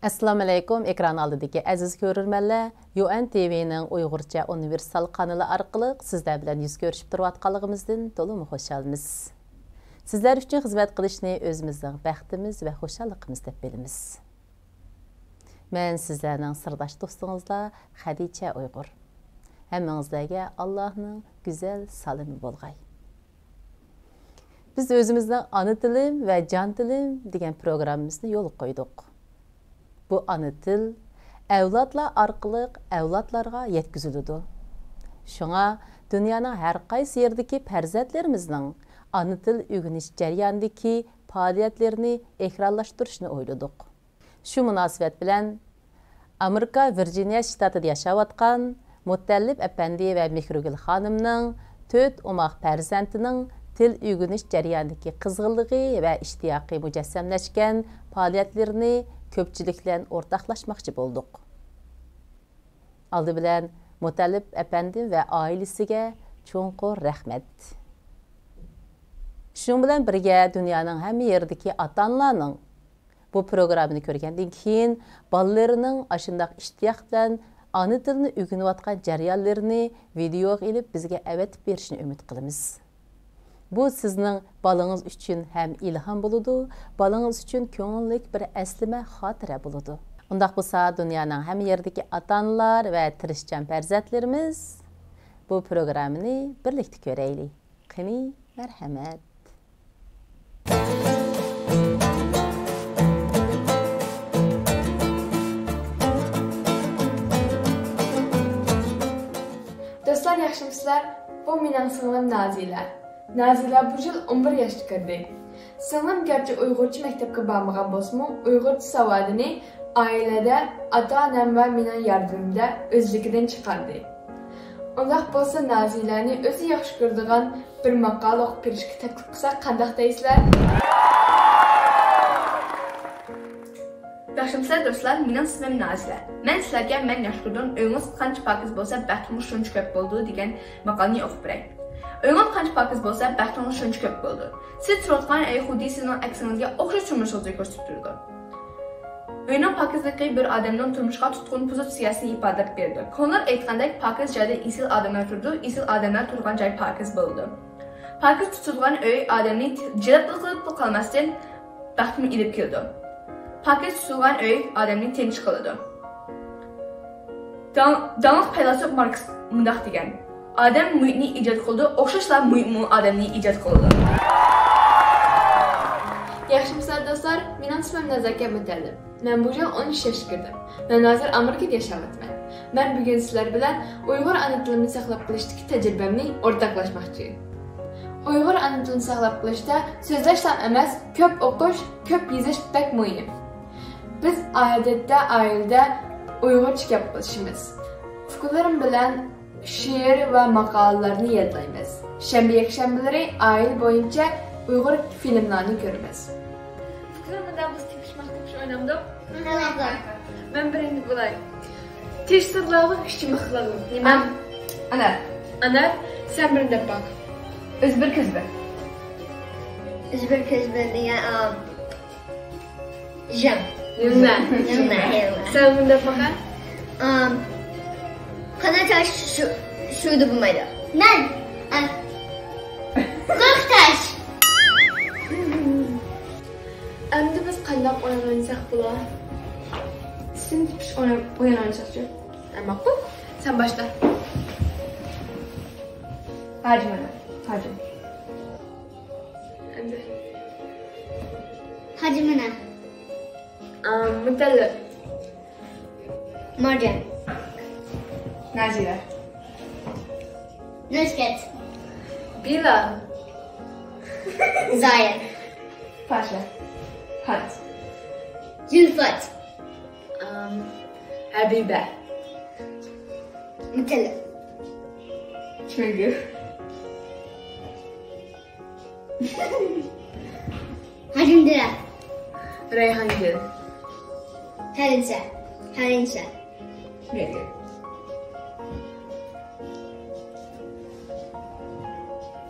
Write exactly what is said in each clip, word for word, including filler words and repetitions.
ئەسسالامۇئەلەيكۇم، ئېكران ئالدىدىكى ئەزىز كۆرۈرمەنلەر، يۇئەن تىۋىنىڭ ئۇيغۇرچە ئۇنىۋېرسال قانىلى ئارقىلىق سىزلەر بىلەن يۈز كۆرۈشۈپ تۇرۇۋاتقانلىقىمىزدىن تولىمۇ خۇشالمىز. سىزلەر ئۈچۈن خىزمەت قىلىشنى ئۆزىمىزنىڭ بەختىمىز ۋە خۇشاللىقىمىز دەپ بىلىمىز. مەن سىزلەرنىڭ سىرداش دوستىڭىزلا خەدىچە ئۇيغۇر. ھەممىڭىزلەرگە ئاللاھنىڭ گۈزەل سالىمى بولغاي. بىز ئۆزىمىزنىڭ ئانا تىلىم ۋە جان تىلىم دېگەن پروگراممىمىزنى يولغا قويدۇق. بۇ ئانا تىل ئەۋلادلار ئارقىلىق ئەۋلادلارغا يەتكۈزۈلىدۇ. شۇڭا دۇنيانىڭ ھەر قايسى يېرىدىكى پەرزەنتلىرىمىزنىڭ ئانا تىل ئۆگىنىش جەريانىدىكى پائالىيەتلىرىنى ئېكرانلاشتۇرۇشنى ئويلىدۇق. شۇ مۇناسىۋەت بىلەن ئامېرىكا ۋىرجىنىيە شتاتىدا ياشاۋاتقان مۇتەللىپ ئەپەندى ۋە مېھرىگۈل خانىمنىڭ تۆت ئوماق پەرزەنتىنىڭ تىل ئۆگىنىش جەريانىدىكى قىزغىنلىقى ۋە ئىشتىياقى مۇجەسسەملەشكەن پائالىيەتلىرىنى كۆپچىلىك بىلەن ئورتاقلاشماقچى بولدۇق. ئالدى بىلەن مۇتەللىپ ئەپەندى ۋە ئائىلىسىگە چوڭقۇر رەھمەت. شۇنىڭ بىلەن بىرگە، دۇنيانىڭ ھەممە يېرىدىكى ئاتا-ئانىلارنىڭ بۇ پروگراممىنى كۆرگەندىن كېيىن، بالىلىرىنىڭ ئاشۇنداق ئىشتىياق بىلەن ئانا تىلىنى ئۆگىنىۋاتقان جەريانلىرىنى ۋىدېئوغا ئېلىپ، بىزگە ئەۋەتىپ بېرىشىنى ئۈمىد قىلىمىز. بۇ سىزنىڭ بالىڭىز ئۈچۈن ھەم ئىلھام بولىدۇ، بالىڭىز ئۈچۈن كۆڭۈللۈك بىر ئەسلىمە، خاتىرە بولىدۇ. ئۇنداق بولسا، دۇنيانىڭ ھەممە يېرىدىكى ئاتا-ئانىلار ۋە تىرىشچان پەرزەنتلىرىمىز بۇ پروگراممىنى بىرلىكتە كۆرەيلى. قېنى، مەرھەمەت. دوستلار، ياخشىمۇسىلەر؟ بۇ مېنىڭ سىڭلىم نازىلە. نازىلە بۇ يىل ئون بىر ياشقا كىردى. سىڭلىم گەرچە ئۇيغۇرچە مەكتەپكە بارمىغان بولسىمۇ، ئۇيغۇرچە ساۋادىنى ئائىلىدە ئاتا-ئانام ۋە مېنىڭ ياردىمىمدە ئۆزلۈكىدىن چىقاردى. ئۇنداق بولسا، نازىلەنى ئۆزى ياخشى كۆرىدىغان بىر ماقالە ئوقۇپ بېرىشكە تەكلىپ قىلساق قانداق دەيسىلەر؟ ياخشىمۇسىلەر دوستلار، مېنىڭ ئىسمىم نازىلە. مەن سىلەرگە مەن ياخشى كۆرىدىغان ئۆيىڭىز قانچە پاكىز بولسا، بەختىڭىز شۇنچە كۆپ بولىدۇ دېگەن ماقالىنى ئوقۇپ بېرەي. ئۆيىڭىز قانچە پاكىز بولسا، بەختىڭىز شۇنچە كۆپ بولىدۇ. سىز تۇرۇۋاتقان ئۆي خۇددى سىزنىڭ ئەكسىڭىزگە ئوخشاش تۇرمۇشىڭىزنى كۆرسىتىپ تۇرىدۇ. ئۆينىڭ پاكىزلىقى بىر ئادەمنىڭ تۇرمۇشقا تۇتقان پوزىتسىيەسىنى ئىپادىلەپ بېرىدۇ. كونىلار ئېيتقاندەك، پاكىز جايدا ئېسىل ئادەملەر تۇرىدۇ، ئېسىل ئادەملەر تۇرغان جاي پاكىز بولىدۇ. پاكىز تۇتۇلغان ئۆي ئادەمنى جەلپ قىلىپلا قالماستىن، بەختمۇ ئېلىپ كېلىدۇ. پاكىز تۇتۇلغان ئۆي ئادەمنى تىنچ قىلىدۇ. داڭ-، داڭلىق پەيلاسوپ ماركس مۇنداق دېگەن: «ئادەم مۇھىتنى ئىجاد قىلىدۇ، ئوخشاشلا مۇھىتمۇ ئادەمنى ئىجاد قىلىدۇ.» ياخشىمۇسىلەر دوستلار، مېنىڭ ئىسمىم نازاكەت مۇتەللىپ. مەن بۇ يىل ئون ئۈچ ياشقا كىردىم. مەن ھازىر ئامېرىكىدا ياشاۋاتىمەن. مەن بۈگۈن سىلەر بىلەن ئۇيغۇر ئانا تىلىمنى ساقلاپ قېلىشتىكى تەجرىبەمنى ئورتاقلاشماقچى. ئۇيغۇر ئانا تىلىنى ساقلاپ قېلىشتا سۆزلەشلا ئەمەس، كۆپ ئوقۇش، كۆپ يېزىش بەك مۇھىم. بىز ئادەتتە ئائىلىدە ئۇيغۇرچە گەپ قىلىشىمىز. ئۇكىلىرىم بىلەن شېئىر ۋە ماقالىلەرنى يادلايمىز. شەنبە، يەكشەنبىلىرى ئائىلە بويىچە ئۇيغۇر فىلىملارنى كۆرىمىز. ئۇكىلىرىم بىلەن بىز تېپىشماق تېپىش ئوينامدۇق. مەن بىرىنچى بولاي. تىش سىرلاغۇ، ئىچىمى خىلاغۇ. نېمە؟ ئانار. ئانار، سەن بىرنى دەپ باق. ئۆز بىر، كۆز بىر. ئۆز بىر، كۆز بىر دېگەن، ئام، ژەڭ. نېمە؟ نېمە؟ سەن بىرنى دەپ باق. ئام، قانداق تاش شۇ، شۇدا بولمايدۇ؟ مەن. ئە. قوق تاش. ئەمدى بىز قانداق ئويۇن ئوينىساق بولا؟ ئىسىم تېپىش ئويۇن، ئويۇن ئوينىساقچۇ؟ ھە، ماقۇل. سەن باشلا. ھاجىم ئانا، ھاجىم. ئەمدى. ھاجىم ئانا. ئام، مۇتەللىپ. مارجان. نازىلە. نۇسرەت. بىلال. زايا. پاشا. پات. زۇلفەت. ئام، ھەبىبە. مۇتەللىپ. چۈنگۈل. ھاجىمدىرە. رەيھانگۈل. ھەرىنسە. ھەرىنسە. مېھرىگۈل.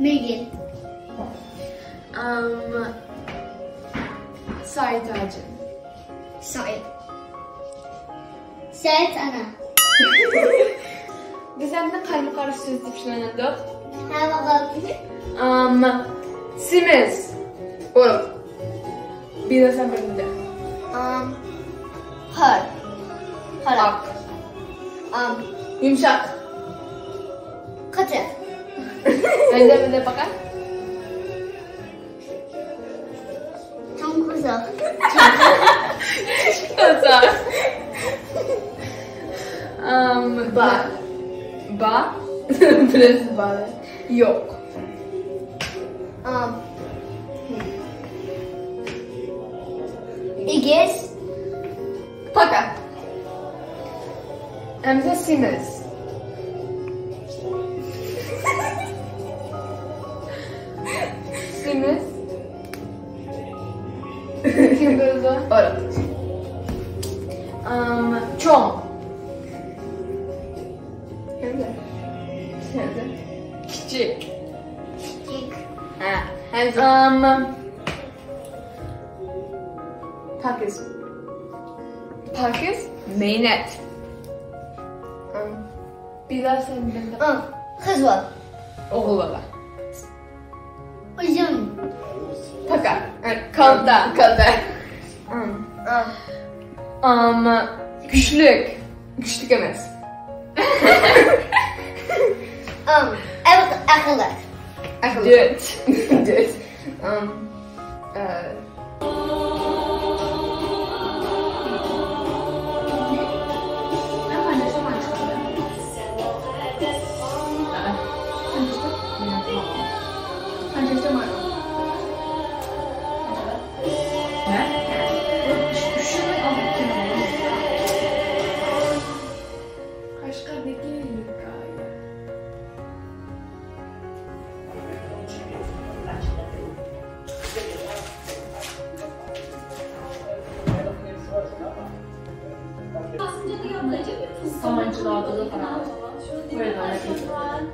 مېھرىگۈل. ئام، سائىت ھاجىم. سائىت. سەئىد ئانا. بىز ئەمدى قارمۇ قارشى سۆز تېپىشنى ئوينىدۇق. ھە، بولدى. ئام، سېمىز. بولدى. بىلەرسەن بىرنى دە. ئام، قار. قارا. ئاق. ئام. يۇمشاق. قاچا. مەن دە، مەن دە باقا. چوڭ قورساق. كىچىك قورساق. ئام، با. با؟ بىلەمسىز بانى؟ يوق. ئام. ئېگىز. پاكا. ئەمدى سېمىز. سېمىز. كىم بىلىدۇ؟ ئورۇق. ئام، چوڭ. كىچىك. كىچىك. ھە. ئام، پاكىز. پاكىز، مەينەت. ئام، بىلەرسەن بىلدىم. ئام، قىز بالا. ئوغۇل بالا. ئۇزۇن. پاكا. ئە، كالتا. كالتا. ئام. ئام. ئام، كۈچلۈك. كۈچلۈك ئەمەس. ئام، ئەق-، ئەقىللىق. ئەقىللىق. دۆت. دۆت. ئام، ئە، قەشقەردىكى ھېكايە. سامانچىلاردا قاراڭ. قويىدىغان.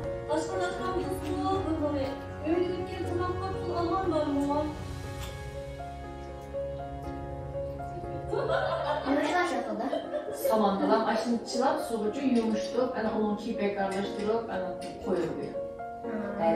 سامان بىلەن ئاشنى چىلاپ، سۇغىچە يۇمشىتىپ، ئەنە ئۇنىڭ كېپەك ئارىلاشتۇرۇپ، ئەنە قويۇلدى. ھە.